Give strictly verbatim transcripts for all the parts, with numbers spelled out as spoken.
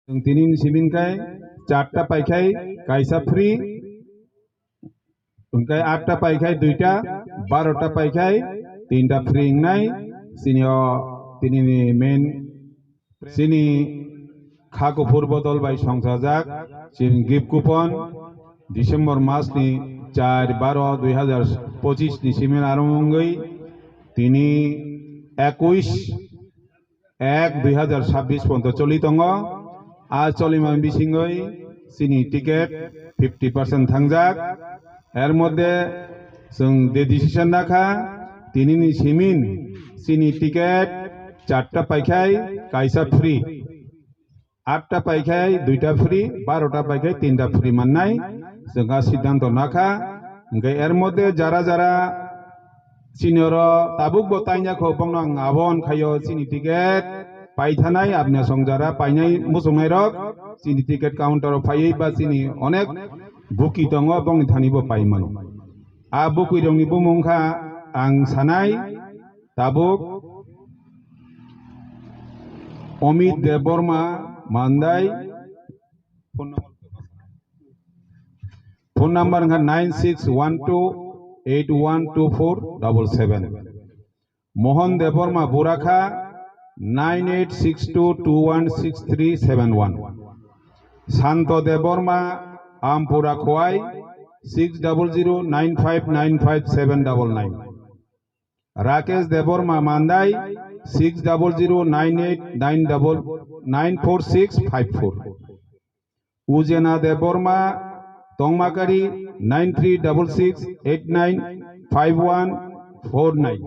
Chwng tini ni simi khai charta paikhai kaisa free, hwnkhe atta paikhai duita, barota paikhai tinta free wngnai. Chini o tini ni main chini kha kuphur bodol bai songchajak chini gift coupon December mas ni char baro dui hazar pochis ni simi aro wngwi tini ekuis ek dui hazar sabbish ponto choli tongo. A cholima bisingoi chini ticket fifty percent thangjak. Er moddhe chwng de decision nakha, tini ni simin chini ticket charta paikhai kaisa free, atta paikhai duita free, barota paikhai tinta free mannai chwng a siddhanto nakha. Hwnkhe er moddhe jara jara chini oro tabuk bo tainjakho, bongno ang abo wngkhaio chini ticket paithanai abni song jara painai muchungnai rok chini ticket counter o phaiwi ba chini onek buki tongo, bongni thani bo paimano. A buki rokni bumung kha ang sanai tabuk Omit Debbarma Mandai. Phone number wngkha nine six one two eight one two four double seven. Mohan Debbarma Burakha nine eight six two two one six three seven one. Santo Debbarma Ampura Khowai six double zero nine five nine five seven double nine. Rakesh Debbarma Mandai six double zero nine eight nine double nine four six five four. Ujena Debbarma Tongmakari nine three double six eight nine five one four nine.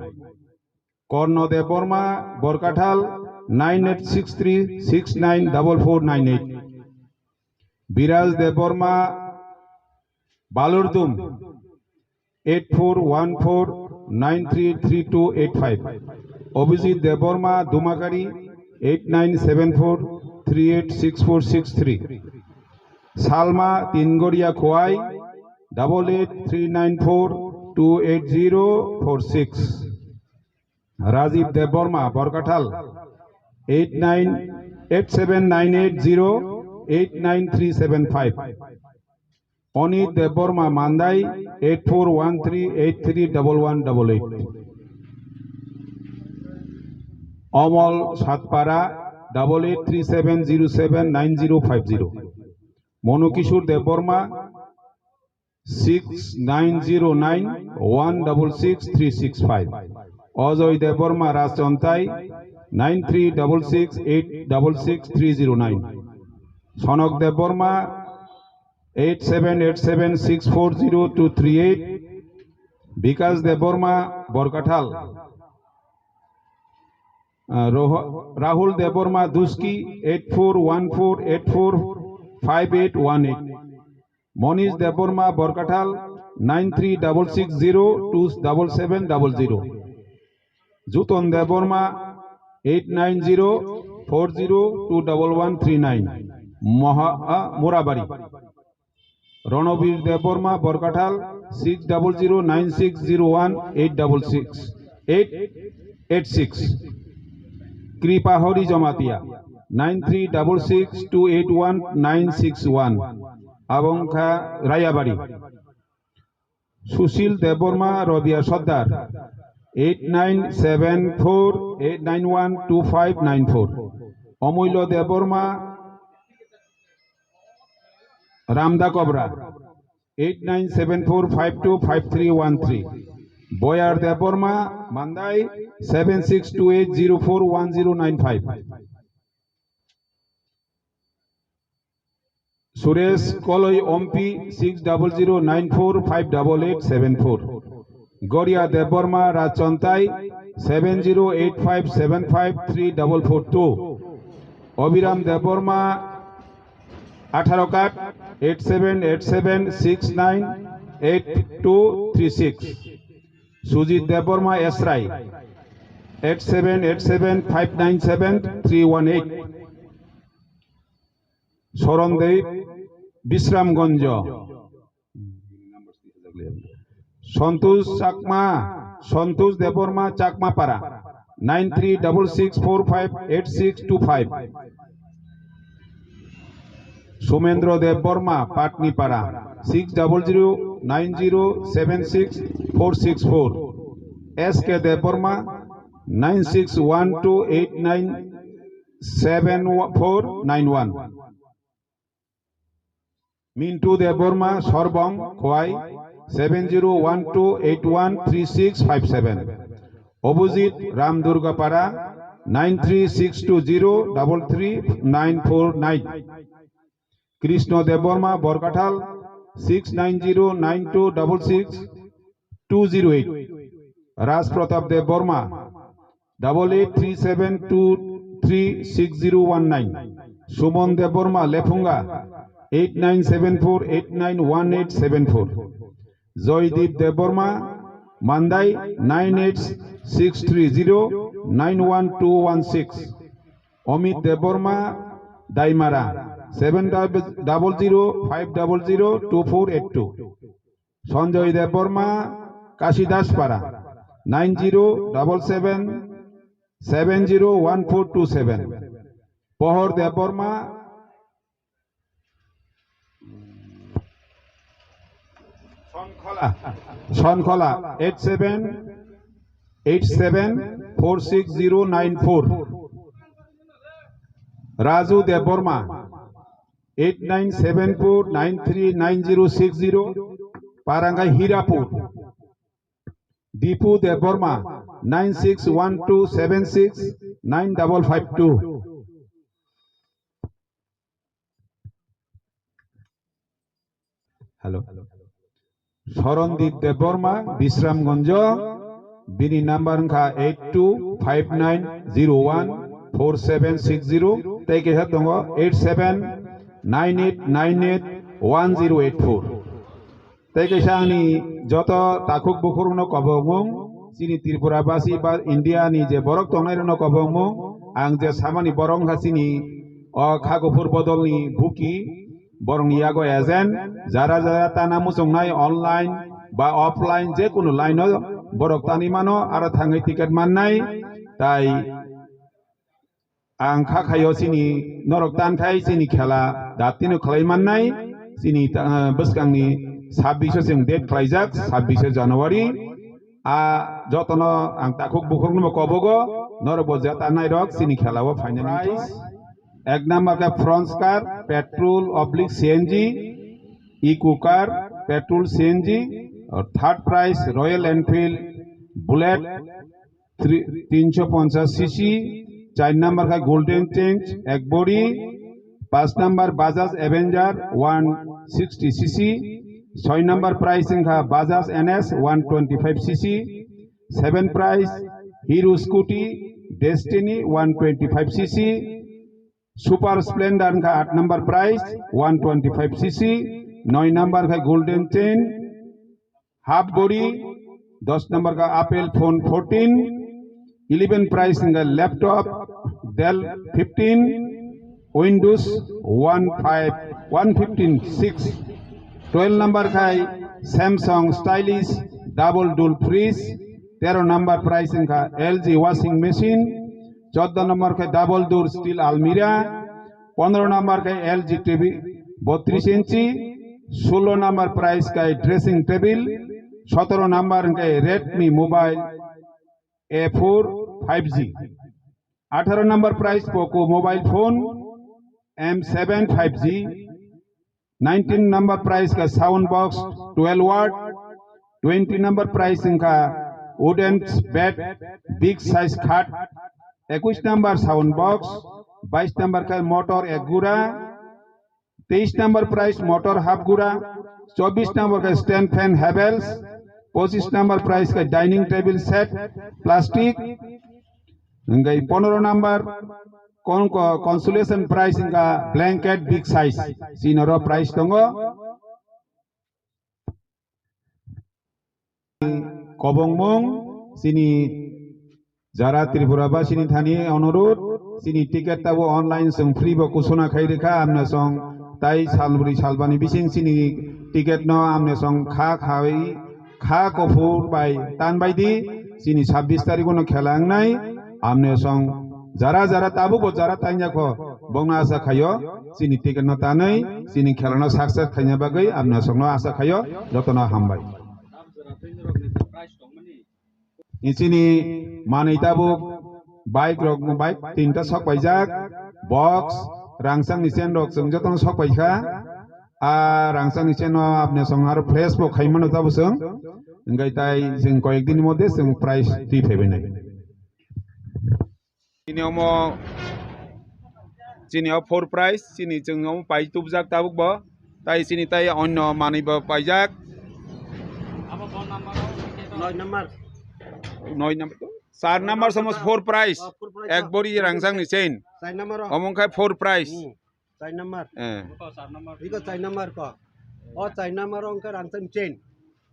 Korno Debbarma Borkathal nine eight six three six nine double four nine eight. Biraj Debbarma Balurdum eight four one four nine three three two eight five. Abhijit Debbarma Dumakari eight nine seven four three eight six four six three. Salma Tingoria Khowai double eight three nine four two eight zero four six. Rajiv Debbarma Borkathal eight nine eight seven nine eight zero eight nine three seven five. Onit Debbarma Mandai eight four one three eight three double one double eight. Omol Satpara double eight three seven zero seven nine zero five zero. Monu Kishore Debbarma six nine zero nine one double six three six five. Ojoy Debbarma Rajchontai nine three double six eight double six three zero nine. Sonok Debbarma eight seven eight seven six four zero two three eight. Bikash Debbarma Borkathal. Uh, Roh-, Rahul Debbarma Duski eight four one four eight four five eight one eight. Monish Debbarma Borkathal nine three double six zero two double seven double zero. Juton Debbarma eight nine zero four zero two double one three nine. Moha, ah, Murabari. Ronobir Debbarma Borkathal six double zero nine six zero one eight double six eight eight six. Kripa Hori Jamatia nine three double six two eight one nine six one. Abongkha Rayabari. Sushil Debbarma Robia Sardar eight nine seven four eight nine one two five nine four. Omulyo Debbarma Ramda Kobra eight nine seven four five two five three one three. Boyar Debbarma Mandai seven six two eight zero four one zero nine five. Suresh Koloi Ompi six double zero nine four five double eight seven four. Goria Debbarma Rajchontai seven zero eight five seven five three double four two. Obiram Debbarma atharo card eight seven eight seven six nine eight two three six. Sujit Debbarma Esrai eight seven eight seven five nine seven three one eight. Soron Deb Bisramganj. Santosh Chakma, Santosh Debbarma Chakmapara, nine three double six four five eight six two five. Somendro Debbarma, Patnipara, six double zero nine zero seven six four six four. S K Debbarma, nine six one two eight nine seven four nine one. Mintu Debbarma, Sorbong, Khowai, seven zero one two eight one three six five seven. Obujit Ram Durgapara, nine three six two zero double three nine four nine. Krishna Debbarma, Borkathal, six nine zero nine two double six two zero eight. Raj Pratap Debbarma, double eight three seven two three six zero one nine. Suman Debbarma, Lephunga, eight nine seven four eight nine one eight seven four. Joydeep Debbarma, Mandai, nine eight six three zero nine one two one six. Amit Debbarma, Daimara, seven double zero five double zero two four eight two. Sanjoy Debbarma, Kasidaspara, nine zero double seven seven zero one four two seven. Pohor Debbarma, Sonkhola, Sonkhola, eight seven eight seven four six zero nine four. Raju Debbarma, eight nine seven four nine three nine zero six zero, Parangai Hirapur. Dipu Debbarma, nine six one two seven six nine double five two. Hello. Sorondip Debbarma, Bisramganj, bini number wngkha eight two five nine zero one four seven six zero, tei kaisa tongo eight seven nine eight nine eight one zero eight four. Tei kaisa ani joto takhuk bukhurokno kobongmung, chini Tripura basi ba India ni je borok tongnai rokno kobongmung, ang je samani borok wngkha chini o kha kuphur bodolni buki, borokni yago agent, jara jara tana muchungnai online ba offline je kunu line o borok tani mano, aro thangwi ticket mannai, tai ang kha khaio chini norok tan khai chini khela datino khlai mannai, chini ta-, bwskangni sabbish o chwng date khlaijak, sabbish January. A jotono ang takhuk bukhukno kobogo, norok bo jeta nairok chini khela o final wngkha. Ek number khe Fronx car, petrol oblique C N G, eco car, petrol C N G, third prize Royal Enfield Bullet, three, তিনশো পঞ্চাশ সিসি, চার number খাই golden change এক body, পাঁচ number Bajaj Avenger one sixty CC, ছয় number price ইনখা Bajaj NS one twenty five CC, seven price Hero Scooty Destiny one twenty five CC, super Splendor ইনখা আট number price one twenty five CC, নয় number খাই golden chain, half ঘড়ি, দশ number কা apple phone fourteen, eleven price ইনকা laptop Dell fifteen, windows one five, one fifteen six, twelve নম্বর খাই Samsung stylish double door fridge, তেরো number price ইনকা LG washing machine, চোদ্দ নম্বর খাই ডাবল ডোর স্টিল আলমিরা, পনেরো নম্বর খাই এলজি টিভি বত্রিশ ইঞ্চি, ষোলো নম্বর প্রাইস খাই ড্রেসিং টেবিল, সতেরো নম্বর খাই Redmi mobile A four five G, আঠারো number price Poco mobile phone M seven five G, nineteen number price খাই sound box twelve watt, twenty number price ইনকা wooden bed big size খাট, একুশ নম্বর sound box, বাইশ নম্বর খাই মোটর এক গুড়া, তেইশ নম্বর প্রাইস মোটর হাফ গুড়া, চব্বিশ নম্বর খাই স্ট্যান্ড ফ্যান হ্যাভেলস, পঁচিশ নম্বর প্রাইস খাই dining table set plastic, Inca পনেরো নম্বর কোন ক-, consolation price Inca blanket big size, চিনরো price tongo. Kobongmung chini jara Tripura basini thani onurut, chini ticket tabo online chwng free bo kusuna khai rikha, amne song tai salbri salbani bising chini ticket no amne song kha khai kha kophur bai tan bai di, chini sabbish tarikh no khela wngnai, amne song jara jara tabo bo jara tanya kho. Bongno asa khaio, chini ticket no tanwi, chini khela no success khaina bagwi, abna songno asa khaio, jotono hambai. Ni chini manwi tabuk bike rok, bike tinta sok paijak, box, rangchak ni chain rok chwng jotono sok paikha. A rangchak ni chain no abna song aro fresh bo khaimano tabuk chwng. Hingkai tai chwng koyek din ni moddhe chwng price twi phaibai nai. Chini omo, chini o four price, chini chwng omo pai tubjak tabuk bo. Tai chini tai onno manwi bo paijak. Noi number. Noi number. Char number samo four price. Oh, four price. Ek bori rangchak ni chain. Char number. Omo khai four price. Hmm. Char number. Eh. Iko char number ko. O char number ongkha rangchak ni chain.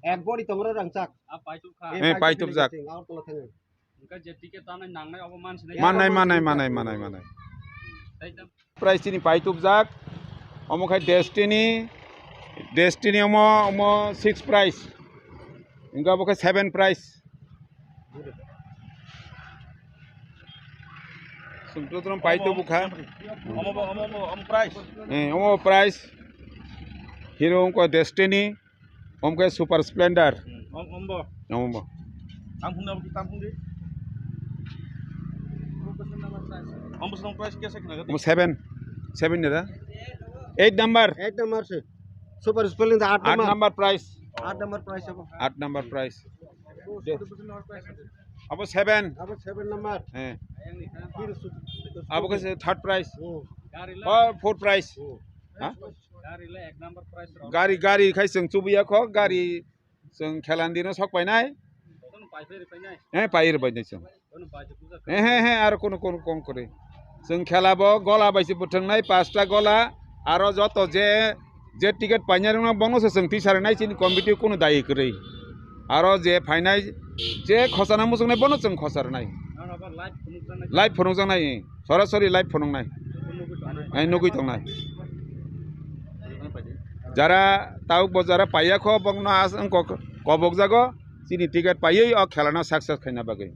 Ek bori tongo rangchak. Eh, pai tubjak. Agartala thangwi. Hingke je ticket tanai nangnai obo mansinai. Manai, manai, manai, manai, manai. Price chini pai tubjak. Omo khai Destiny. Destiny omo, omo six price. Hingke obo khai seven price. Sungtutrom pai tubukha. Omo, omo, omo, omo price. Eh, omo price. Hero ongkha Destiny. Om khe Super Splendor. Hmm, om, om bo. Om bo. Tam phung na, tam phung di. Om bo song price kesa khna. Om seven. Seven ne da? Eight number. Eight number se. Super Splendor aat number. Aat number price. Aat number price abo. Aat number price. Abo seven. Abo seven number. Eh. Abo khe third price. Hmm. Oh, four price. Hmm. Ha? Gari le ek number price rok. Gari, gari khai chwng chubuya kho, gari chwng khelandi no sok painai. Kono pai phai ri painai. Eh, pai ri painai chwng. Kono pai je puja. Eh, he, he, aro kono, kono, kono kore. Chwng khela bo gola bai se bwthangnai, pasta gola, aro joto je, je ticket painai rokno bono se chwng tisa rwnai chini committee kono dayi kwrwi. Aro je phainai, je khosana muchungnai bono chwng khosa rwnai. Aro bo live phunukjaknai. Live phunukjaknai, eh. Sorasori live phunuknai. Nugwi tongnai. Ai, nugwi tongnai. Jara tabuk bo jara paiya kho, bokno as-, ang kok-, kobokjago, chini ticket paiwi o khelano success khaina bagwi.